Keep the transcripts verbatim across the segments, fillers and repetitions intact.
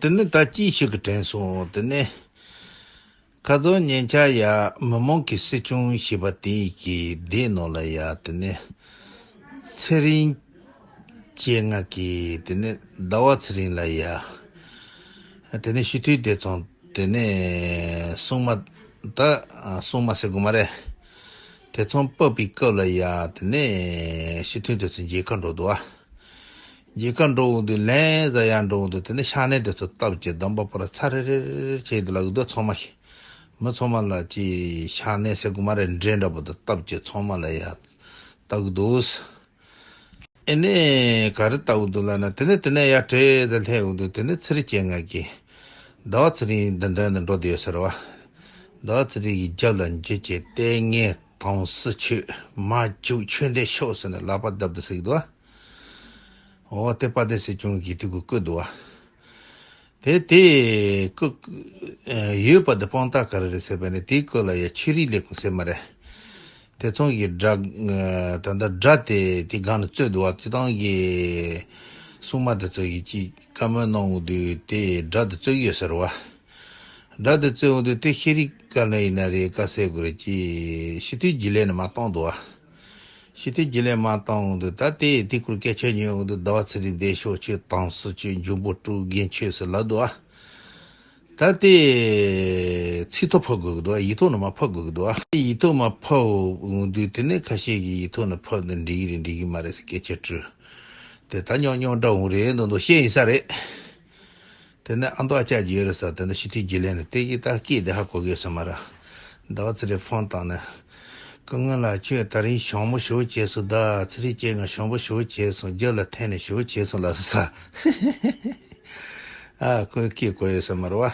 དེ་ནས་ད་ཅི་ཞིག་གི་དྲན་སོང་། དེ་ནས་ཁ་སང་ཉེ་ཆར་ཡ་མི་མང་གི་སྲིད་སྐྱོང་ཞེས་པ་དེ་གི་སྡེ་ནང་ལ་ཡ། དེ་ནས་ཚེ་རིང་སྐྱེ་ང་གི་དེ་ནས་ཟླ་བ་ཚེ་རིང་ལ་ཡ། དེ་ནས་སྤྱི་འཐུས་སྡེ་ཚང་དེ་ནས་སྲུང་མ་ད་སྲུང་མ་ཟེར་དགོས་མ་རེད། དེ་ཚང་སྤོབས་པའི་སྐབས་ལ་ཡ། དེ་ནས་སྤྱི་འཐུས་དེ་ཚོ་མཇལ་ཁ་འགྲོ་འདུག་ཨ། མཇལ་ཁ་འགྲོ་འོང་དུས་ལན་ཟ་ཡ་འགྲོ་འོང་དུས། དེ་ནས་ཤ་གནད་དེ་ཚོ་སྟབས་ཀྱིས་གདོང་པ་པོ་ར་ཚ་རེ་རེ་རེ་བྱས་འདུག་ལབ་ཀྱི་འདུག་ཚང་མ་ཤི། མི་ཚང་མ་ལ་ཅི་ཤ་གནད་ཟེར་དགོས་མ་རེད། འདྲེ་འདྲ་པོ་དང་སྟབས་ཀྱིས་ཚང་མ་ལ་ཡ་ལྟ་གི་འདུག་ཨེ་ནས་ག་རེ་ལྟ་གི་འདུག་ལབ་ན། དེ་ནས་དེ་ནས་ཡར་བྲེལ་ཟ་སླེབས་འོང་དུས། དེ་ནས་ཚེ་རིང་སྐྱེ་ང་གིས་ཟླ་བ་ཚེ་རིང་འདི་འདྲ་ནས་འགྲོ་བསྡད་ཡོད་ཟེར་བ། ཟླ་བ་ཚེ་རིང་གི་རྒྱབ་ལ་འཇུས་བྱས། ལྟས་ངན་དང་སྲིད་ཆོས་མ་བཅུག་ཆོས་འདི་ཤོག་ཟེར་ནས་ལག་པ་བརྡབ་བསྡད་ཟེར་གི་འདུག་ཨ། འོ་དེ་དཔལ་ལྡན་སྲིད་སྐྱོང་གིས་དེ་གུ་བཀོད་འདུག་བ། དེ་དེ་བཀོད་ཡོད་པ་དེ་དཔང་རྟགས་ག་རེ་རེད་ཟེར་བ་ནི། དེའི་སྐོར་ལ་ཡ་ཆོས་རིག་ལས་ཁུངས་ཟེར་མ་རེད། དེ་ཚང་གི་དགྲ་ད་ལྟ་དགྲ་དེ་དེ་སྒང་ནས་རྩོད་འདུག་བ། དེ་དང་གི་སྲུང་མ་དེ་ཚོ་གིས་ཅིག་བཀའ་མོལ་གནང་འོང་དུས། དེ་དགྲ་དེ་རྩོད་ཀྱི་ཡོད་ཟེར་བ། དགྲ་དེ་རྩོད་འོང་དུས། དེ་ཤེས་རིག་དཀའ་ལས་ཡིན་ན་རེད། ག་ཟེར་དགོས་རེད། ཅིག་སྤྱི་འཐུས་རྒྱུན་ལས་ནས་མར་བཏང་འདུག་བ། སྤྱི་འཐུས་རྒྱུན་ལས་མར་བཏང་འོང་དུས། ད་དེ་དེ་སྐོར་སྐད་ཆ་ཉན་འོང་དུས། ཟླ་བ་ཚེ་རིང་འདི་ཤོག་ཆོས་དང་སྲིད་ཆོས་འབྱུང་པོ་དཀྲུག་རྒན་ཆོས་ཟེར་ལབ་འདུག་བ། ད་དེ་ཚིག་ཐོ་ཕབ་དགོས་ཀྱི་འདུག་བ། ཡིག་ཐོག་ནས་མར་ཕབ་དགོས་ཀྱི་འདུག་བ། ཡིག་ཐོག་མར་ཕབ་འོང་དུས། དེ་ནས་ཁ་ཤས་ཀྱིས་ཡིག་ཐོག་ནས་ཕབ་ནས་འགྲིག་གི་རེད་འགྲིག་གི་མ་རེད་ཟེར་སྐད་ཆ་དྲིས། དེ་ད་རྙོག་རྙོག་འདྲ་འོང་རེད་མདོག་མདོག་བཤད་ཡིན་ས་རེད། དེ་ནས་ཨ་མདོ་ཨ་ཅག་ཅིག་ཡོད་རེད་ས། དེ་ནས་སྤྱི་འཐུས་རྒྱུན་ལས་ནས་དེ་གི་ད་སྐད་དེ་ཧ་གོ་གི་ཡོད་ས་མ་རེད། ཟླ་བ་ཚེ་རིང་ཕོན་བཏང་ནས། སྐུ་ངོ་ལགས། ཁྱོད་ད་རིང་བྱང་བུ་ཞེ་པོ་བྱས་སོང་ད། ཚེ་རིང་སྐྱེ་ང་བྱང་བུ་ཞེ་པོ་བྱས་སོང་། རྒྱབ་ལ་འཐེན་ནས་བྱེའུ་བྱས་སོང་ལབ་ས། ཨ་ཁོའི་སྐད་གོ་ཡོད་ས་མ་རེད་བ།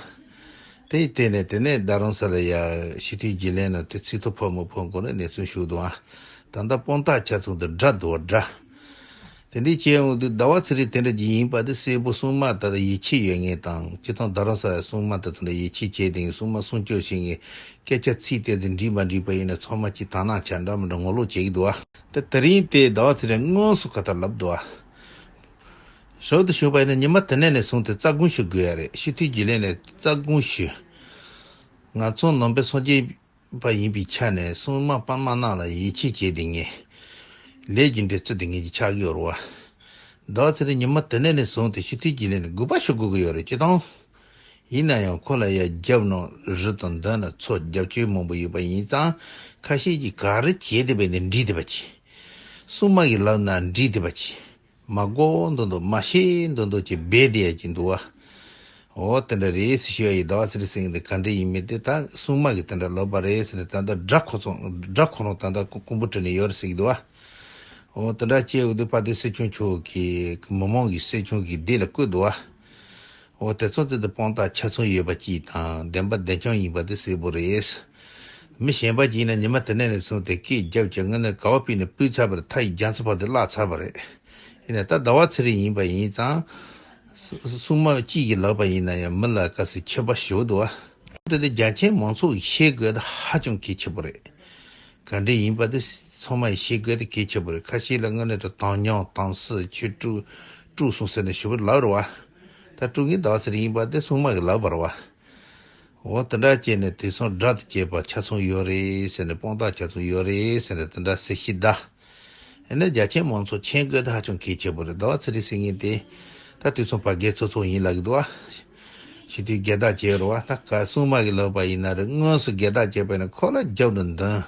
དེ་ཡི་སྟེང་ནས་དེ་ནས་རྡ་རམ་ས་ལ་ཡ་སྤྱི་འཐུས་རྒྱུན་ལས་ནས་དེ་ཚིག་ཐོ་ཕབ་མི་ཕབ་སྐོར་ནས་གནས་ཚུལ་ཞུས་འདུག་ཨ། ད་ལྟ་དཔང་རྟགས་ཆ་ཚང་དེ་དགྲ་འདུག་བ། དགྲ། དེ་འདྲའི་བྱས་འོང་དུས། ཟླ་བ་ཚེ་རིང་དེ་འདྲ་ཅིག་ཡིན་པ་དེ་གསལ་པོ། སྲུང་མ་ད་ལྟ་ཡིད་ཆེས་ཡོད་མཁན་དང་། སྤྱིར་བཏང་རྡ་རམ་ས་ལ་སྲུང་མ་དེ་ཚོ་ལ་ཡིད་ཆེས་བྱས་ཏེ། སྲུང་མ་སྲུང་སྐྱོབ་བྱེད་མཁན། སྐད་ཆ་ཚིག་དེ་ཚོ་འགྲིག་མ་འགྲིག་པ་ཡིན་ན། ཚང་མ་གྱིས་དག་སྣང་བྱས་འདྲ་མི་འདྲ་ངོ་ལོག་བྱེད་ཀྱི་འདུག་བ། དེ་དེ་རིང་དེ་ཟླ་བ་ཚེ་རིང་དངོས་སུ་ཁ་ཐག་ལབ་འདུག་བ། ཞོར་དུ་ཞུས་པ་ཡིན་ན། ཉི་མ་དེ་ནས་ནས་བཟུང་སྟེ་རྩ་དགོངས་ཞུ་དགོས་ཡ་རེད། སྤྱི་འཐུས་རྒྱུན་ལས་ནས་རྩ་དགོངས་ཞུས། ང་ཚོ་ནང་པའི་སངས་རྒྱས་པ་ཡིན་པའི་ཆ་ནས། སྲུང་མ་དཔོན་དམག་རྣམས་ལ་ཡིད་ཆེས་བྱས་ཏེ་ངས་ལས་རྒྱུ་འབྲས་བརྩི་དེ་ངེད་ཀྱི་ཆགས་ཀྱི་ཡོད་རེད་བ། ཟླ་བ་ཚེ་རིང་ཉི་མ་དེ་ནས་ནས་བཟུང་སྟེ་སྤྱི་འཐུས་རྒྱུན་ལས་ནས་དགོངས་པ་ཞུ་དགོས་ཀྱི་ཡོད་རེད། སྤྱིར་བཏང་ཡིན་ན་ཡང་ཁོ་ལ་ཡ་རྒྱབ་ནང་རི་དང་མདུན་ན་མཚོ་རྒྱབ་སྐྱོར་མང་པོ་ཡོད་པ་ཡིན་ཙང་། ཁ་ཤས་ཀྱིས་ག་རེ་བྱས་བསྡད་པ་ཡིན་ན་འགྲིག་བསྡད་པ་བྱས། སྲུང་མ་གི་ལབ་ན་འགྲིག་བསྡད་པ་བྱས། མ་གོ་མདོག་མདོག་མ་ཤེས་མདོག་མདོག་ཅིག་སྦས་བསྡད་ཡ་ཅིག་འདུག་བ། འོ་དེ་འདྲ་རེད་ཟེར་ཞུ་ཡ་ཡིན། ཟླ་བ་ཚེ་རིང་ཟེར་མཁན་དེ་ག་འདྲ་ཡིན་མིན་དེ་ད་སྲུང་མ་གིས་དེ་འདྲ་ལབ་པ་རེད་ཟེར་ནས། ད་ལྟ་དགྲ་ཁོ་ཚོ་དགྲ་ཁོ་རང་ད་ལྟ་ཀུ་ཀུང་པོ་བྲིས་ནས་ཡོད་རེད་ཟེར་གྱི་འདུག་བ། འོ་དེ་འདྲ་བྱས་འོ་དེ་དཔལ་ལྡན་སྲིད་སྐྱོང་མཆོག་གིས་མི་མང་གི་སྲིད་སྐྱོང་གི་སྡེ་ལ་བསྐོས་འདུག་བ། འོ་དེ་ཚོ་དེ་དེ་དཔང་རྟགས་ཆ་ཚང་ཡོད་པ་ཅིག་དང་། བདེན་པ་བདེན་རྐྱང་ཡིན་པ་དེ་གསལ་པོ་རེད། མི་གཞན་པ་ཅིག་ཡིན་ན་ཉི་མ་དེ་ནས་ནས་བཟུང་སྟེ་སྐད་རྒྱབ་ཀྱི་ངོས་ནས་ག་བ་ཕུད་ནས་ཕུད་ཚར་བ་རེད། མཐའ་ཡི་རྒྱ་མཚོ་བར་དུ་བརླག་ཚར་བ་རེད། ཡིན་ནའི་ད་ཟླ་བ་ཚེ་རིང་ཡིན་པ་ཡིན་ཙང་། སྲུང་མ་གཅིག་གིས་ལབ་པ་ཡིན་ན་ཡང་མི་ལ་ག་ཚོད་ཁྱད་པར་ཞིག་འདུག་བ། དེ་དེ་རྒྱ་ཆེན་མང་ཚོགས་ཀྱིས་ཤེས་དགོས་དེ་ཧ་ཅང་གལ་ཆེ་པོ་རེད། ག་འདྲ་ཡིན་པ་དེ་ཚང་མ་ཡིས་ཤེས་དགོས་དེ་གལ་ཆེ་པོ་རེད། ཁ་ཤས་ལ་དངོས་གནས་དྲང་དམ་སྙིང་དམ་སྲི་ཆོས་དཀྲུགས་དཀྲུགས་སོང་ཟེར་ནས་ཞུ་བར་ལབ་རེད་བ། ད་དཀྲུག་མཁན་ཟླ་བ་ཚེ་རིང་ཡིན་པ་དེ་སྲུང་མ་གིས་ལབ་པ་རེད་བ། འོ་དེ་འདྲ་བྱས་ནས་དེང་སང་དགྲ་དང་བཅས་པ་ཆ་ཚང་ཡོད་རེད་ཟེར་ནས། དཔང་རྟགས་ཆ་ཚང་ཡོད་རེད་ཟེར་ནས་དེ་འདྲ་ཟེར་ཤེས་ད། ཨ་ནི་རྒྱ་ཆེན་མང་ཚོགས་མཁྱེན་དགོས་དེ་ཧ་ཅང་གལ་ཆེ་པོ་རེད། ཟླ་བ་ཚེ་རིང་ཟེར་མཁན་དེ་ད་དུས་ཚོད་བར་བརྒལ་ཚོད་ཚོད་ཡིན་ལབ་ཀྱི་འདུག་ཨ། ཞི་དུས་སྒེར་བདག་བྱས་རེད་བ། ད་ག་སྲུང་མ་གིས་ལབ་པ་ཡིན་ན་རེད། དངོས་སུ་སྒེར་བདག་བྱས་པ་ཡིན་ན་ཁོ་ལ་རྒྱབ་ནས་མདུན།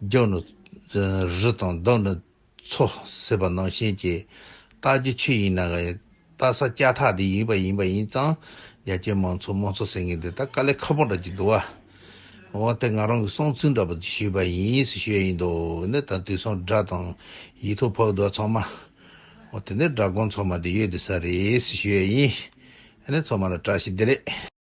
རྒྱབ་ནས་རི་དང་ལྡབ་ནས་མཚོ་ཟེར་བ་ནང་བཞིན་གྱི་རྟ་རྒྱུག་ཆུ་ཡིན་ན་ག་རྟ་ས་ལྕགས་ཐག་དེ་ཡིན་པ་ཡིན་པ་ཡིན་ཙང་། རྒྱ་ཆེན་མང་ཚོགས་དམངས་གཙོ་ཟེར་མཁན་དེ་ད་དཀའ་ལས་ཁག་པོ་འདྲ་ཅིག་འདུག་བ། འོ་དེ་ང་རང་གི་བསམ་ཚུལ་འདྲ་པོ་ཞུས་པ་ཡིན་ཟེར་ཞུ་ཡ་ཡིན་འདུག་ཨ་ནི་ད་དུས་སང་དགྲ་དང་ཡིག་ཐོག་ཕབ་འདུག་ཚང་མ། འོ་དེ་ནས་དགྲ་དགོང་ཚང་མ་དེ་ཡོད་དེ་ས་རེད་ཟེར་ཞུ་ཡ་ཡིན། ཨ་ནི་ཚང་མ་ལ་བཀྲ་ཤིས་བདེ་ལེགས།